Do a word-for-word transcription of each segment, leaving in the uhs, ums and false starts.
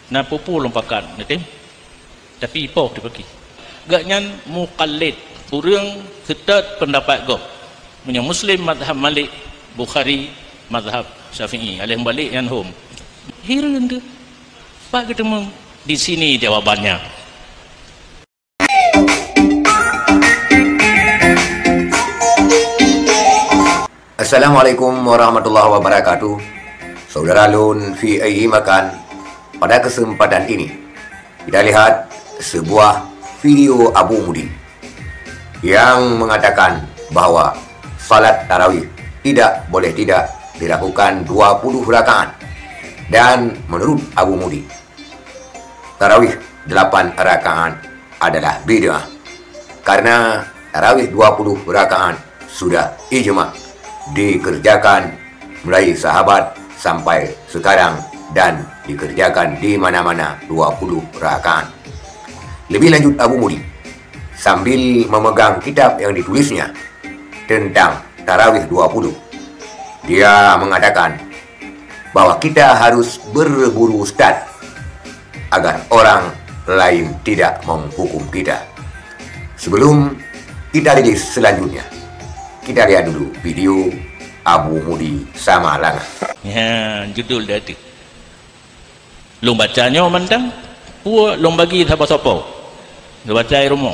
Na peue-peue lôn pakat neutem, tapi ipoh teupaki. Gobnyan muqallid, ureuëng seutôt peundapat gob. Meunyoe Muslim mazhab Malik, Bukhari mazhab Syafi'i, aleh mubalik nyan hom. Hireuen teuh. Pat geuteumeung? Di sini jawabannya. Assalamualaikum warahmatullahi wabarakatuh. Saudara lôn fi ayyi makan, pada kesempatan ini kita lihat sebuah video Abu Mudi yang mengatakan bahwa salat tarawih tidak boleh tidak dilakukan dua puluh rakaat. Dan menurut Abu Mudi, tarawih delapan rakaat adalah bid'ah, karena tarawih dua puluh rakaat sudah ijma dikerjakan mulai sahabat sampai sekarang dan dikerjakan di mana-mana dua puluh rakaat. Lebih lanjut Abu Mudi, sambil memegang kitab yang ditulisnya tentang tarawih dua puluh, dia mengatakan bahwa kita harus berburu ustaz agar orang lain tidak menghukum kita. Sebelum kita rilis selanjutnya, kita lihat dulu video Abu Mudi Samalanga. Ya, judul dia tu. Lôn baca nyoe mantong, peue lôn bagi sapo-sapo. Lôn baca i rumoh,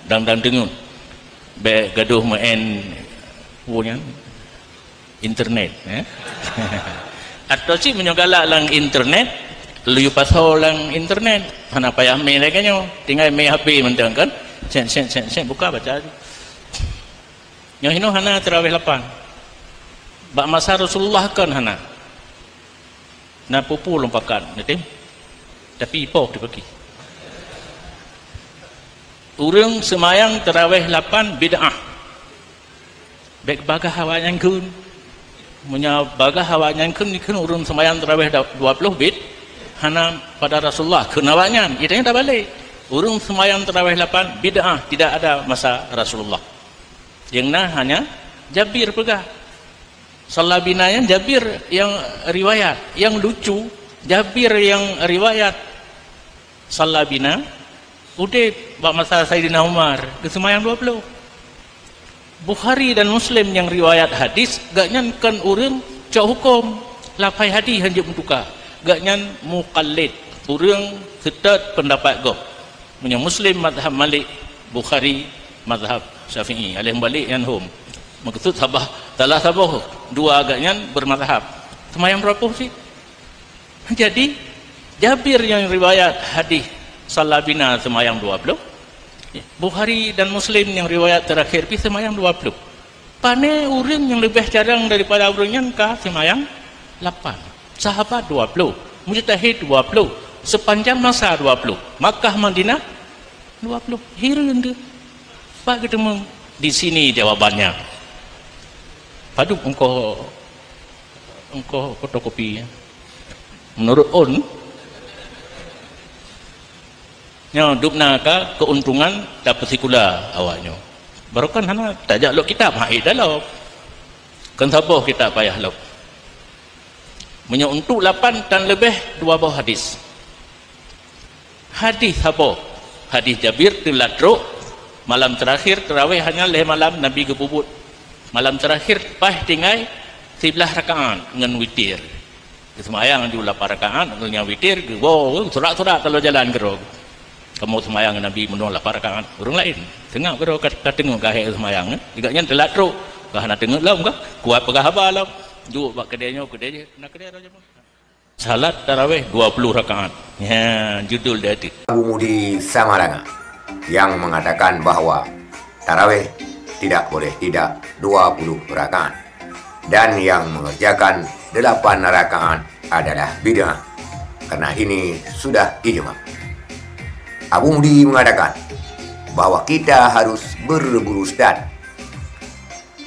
dang-dang teungeut. Bék gadoh meu'en, peue nyan, internet, eh. Atau cit meunyoe galak lam internet, laju pasoe lam internet. Hana payah mé lagée nyoe. Tinggai mé H P mantong kan. Set, set, set, set, buka baca. Nyoe hinoe hana tarawih lapan. Bak masa Rasulullah kon hana. Na peue-peue lôn pakat neutem, tapi ipoh teupaki. Ureuëng seumayang tarawih lapan bid'ah. Bék bagaih awaknyan kheun. Meunyoe bagaih awaknyan kheun, kheun ureuëng seumayang tarawih da-, dua puluh bid, hana pada Rasulullah kheun awaknyan. Itanya tabalek. Ureuëng seumayang tarawih lapan bid'ah, tidak ada masa Rasulullah. Nyang na hanya Jabir peugah. Shalla bina nyan Jabir nyang riwayat. Nyang lucu, Jabir nyang riwayat shalla bina udeb bak masa Saidina Umar, geuseumayang dua puluh. Bukhari dan Muslim nyang riwayat hadis, gobnyan kon ureuëng cok huköm, lapai hadis hanjeuet meutuka. Gobnyan muqallid, ureuëng seutôt peundapat gob. Meunyoe Muslim mazhab Malik, Bukhari mazhab Syafi'i, aleh mubalik nyan hom. Meukeusut saboh, salah saboh dua gobnyan beumazhab. Seumayang dua puluh cit. Jadi, Jabir nyang riwayat hadis shalla bina seumayang dua puluh, Bukhari dan Muslim nyang riwayat teurakhir pih seumayang dua puluh. Pane ureuëng nyang leubeh carông daripada ureuëng nyan ka seumayang lapan. Sahabat dua puluh, mujtahid dua puluh, sepanjang masa dua puluh, Makkah Madinah dua puluh. Hireuen teuh. Pat geuteumeung? Di sini jawabannya. Padub engkoh, engkoh fotokopi? Menurut on, nyoe dubna ka keuntungan tapeusikula awaknyoe. Barokon hana tajak lok kitab, ha, eh, dalom. Kon saboh kitab payah lom. Meunyoe untuk lapan tan leubeh dua boh hadis. Hadis saboh. Hadis Jabir teulat trok, malam terakhir tarawih hanya lhée malam Nabi geupeubuet. Malam terakhir paih tinggai siblaih rakaat ngon witir. Geuseumayang ju lapan rakaat, ngon nyang witir, geuwoe, surak-surak taloe jalan keudroe. Kamoe seumayang ngon Nabi meunoe lapan rakaat, ureuëng laén. Seungab keudroe ka, ka teungeut ka hék seumayang, eh? Gobnyan teulat trok, ka hana teungeut lom ka, kuat peugah haba lom. Duek bak keudée nyoe, keudée jih, na keudée roh jameun. Salat tarawih dua puluh rakaat. Ya, judul dia tu. Abu Mudi Samalanga yang mengatakan bahwa tarawih tidak boleh tidak dua puluh rakaat, dan yang mengerjakan delapan rakaat adalah bid'ah, karena ini sudah ijma. Abu Mudi mengatakan bahwa kita harus berburu ustaz,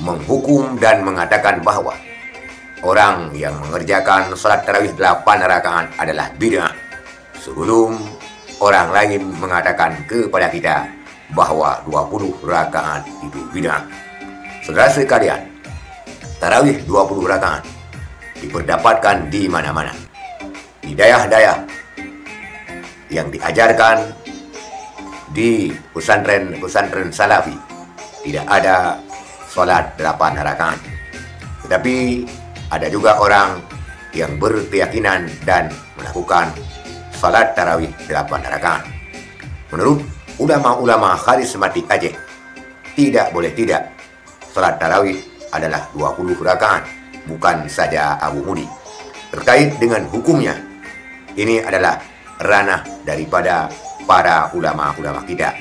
menghukum dan mengatakan bahwa orang yang mengerjakan salat tarawih delapan rakaat adalah bid'ah, sebelum orang lain mengatakan kepada kita bahwa dua puluh rakaat itu bid'ah. Saudara sekalian, tarawih dua puluh rakaat diperdapatkan di mana-mana. Di dayah-dayah yang diajarkan di pesantren-pesantren salafi, tidak ada salat delapan rakaat. Tetapi ada juga orang yang berkeyakinan dan melakukan salat tarawih delapan rakaat. Menurut ulama-ulama kharismatik Aceh, tidak boleh tidak, salat tarawih adalah dua puluh rakaat, bukan saja Abu Mudi. Terkait dengan hukumnya, ini adalah ranah daripada para ulama-ulama kita.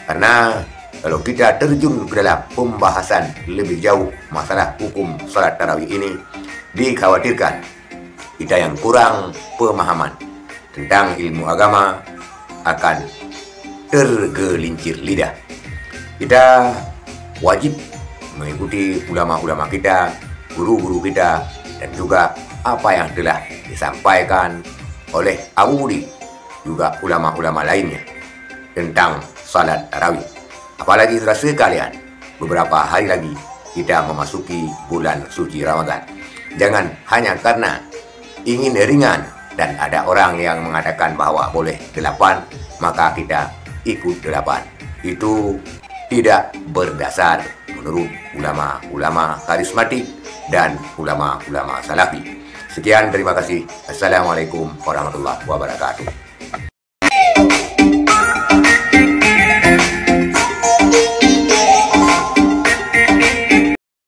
Karena kalau kita terjun ke dalam pembahasan lebih jauh masalah hukum salat tarawih ini, dikhawatirkan kita yang kurang pemahaman tentang ilmu agama akan tergelincir lidah. Kita wajib mengikuti ulama-ulama kita, guru-guru kita, dan juga apa yang telah disampaikan oleh Abu Mudi, juga ulama-ulama lainnya tentang salat tarawih. Apalagi saudara sekalian, beberapa hari lagi kita memasuki bulan suci Ramadan. Jangan hanya karena ingin ringan dan ada orang yang mengatakan bahwa boleh delapan, maka kita ikut delapan. Itu tidak berdasar menurut ulama-ulama kharismatik dan ulama-ulama salafi. Sekian, terima kasih. Assalamualaikum warahmatullahi wabarakatuh.